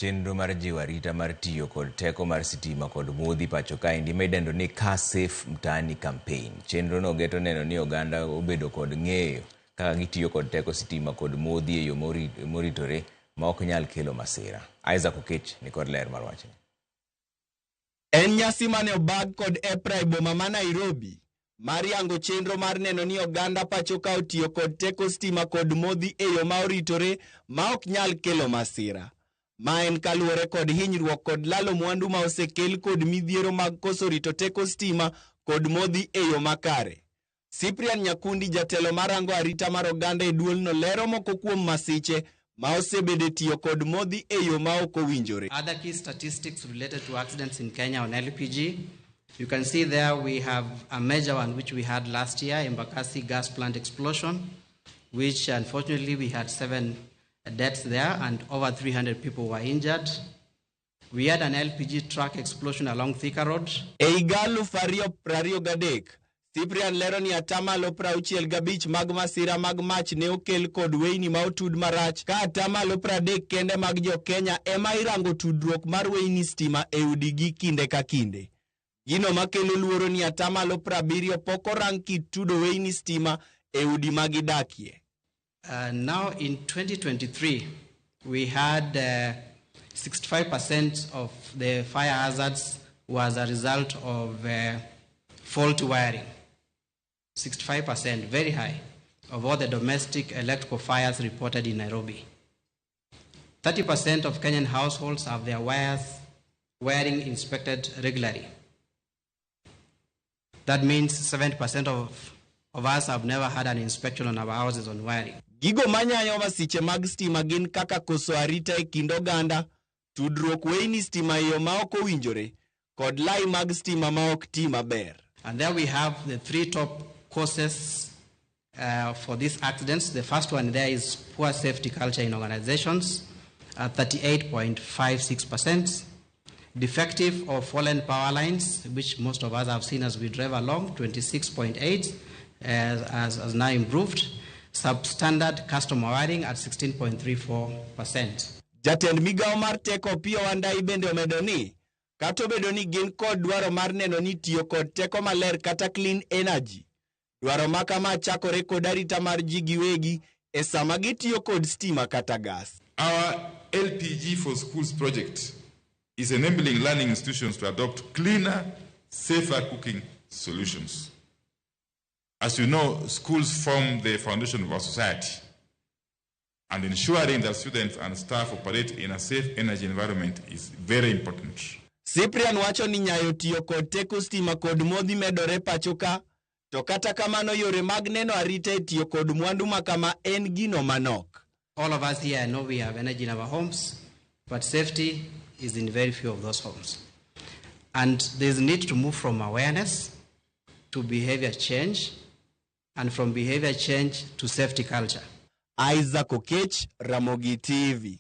Chenro mar jiwo arita mar tiyo kod teko mar sitima kod modhi pacho kaendi ma idendo ni Kaa Safe Mtaani Campaign. Chenro no geto neno ni oganda obedo kod ng'eyo kaka gitiyo kod teko sitima kod modhi e yo moritore ma ok nyal kelo masira. Isaac Okech ni kod ler mar wachni. En nyasi mane obag kod EPRA e boma ma Nairobi mar yango chenro mar neno ni oganda pacho ka otiyo kod teko stima kod modhi e yo ma oritore ma ok nyal kelo masira. Ma en kaluwore kod hinyruok kod lalo mwandu ma osekel kod midhiero mag koso rito teko stima kod modhi e yo makare. Cyprian Nyakundi, jatelo marango arita mar oganda e duolno, lero moko kuom masiche ma osebedo e tiyo kod modhi e yo ma ok owinjore. Other key statistics related to accidents in Kenya on LPG. You can see there we have a major one which we had last year, Embakasi gas plant explosion, which unfortunately we had 7 deaths there and over 300 people were injured. We had an LPG truck explosion along Thika Road. E higa 2023, Cyprian lero ni atamalo 65 mag masira mag mach ne okel kod weyni ma otud marach, ka atamalo 30 kende mag jo Kenya ema irango tudruok mar weyni stima e udigi kinde ka kinde. Gino makelo luoro ni atamalo 70 pok orang kit tudo weyni stima e udi ma gidakie. Now in 2023, we had 65% of the fire hazards was a result of faulty wiring. 65%, very high, of all the domestic electrical fires reported in Nairobi. 30% of Kenyan households have their wiring inspected regularly. That means 70% of us have never had an inspection on our houses on wiring. Gigo manyayo masiche mag stima gin kaka koso arita e kind oganda, tudruok weyni stima e yo ma ok owinjore, kod lai mag stima ma ok ti maber. And there we have the 3 top causes for these accidents. The first one there is poor safety culture in organizations at 38.56%. Defective or fallen power lines, which most of us have seen as we drive along, 26.8, as now improved. Substandard customer wiring at 16.34%. Jatend migawo mar teko Opiyo Wandayi bende omedo ni kata obedo ni gin kod dwaro mar neno ni tiyo kod teko maler kata clean energy, dwaro ma kama chakore kod arita mar ji giwegi e sama gitiyo kod stima kata gas. Our LPG for Schools project is enabling learning institutions to adopt cleaner, safer cooking solutions. As you know, schools form the foundation of our society, and ensuring that students and staff operate in a safe energy environment is very important. Cyprian wacho ni nyayo tiyo kod teko stima kod modhi medore pacho ka, to kata kamano yore mag neno arita e tiyo kod mwandu ma kama en gino manok. All of us here know we have energy in our homes, but safety is in very few of those homes. And there's need to move from awareness to behavior change, and from behavior change to safety culture. Isaac Okech, Ramogi TV.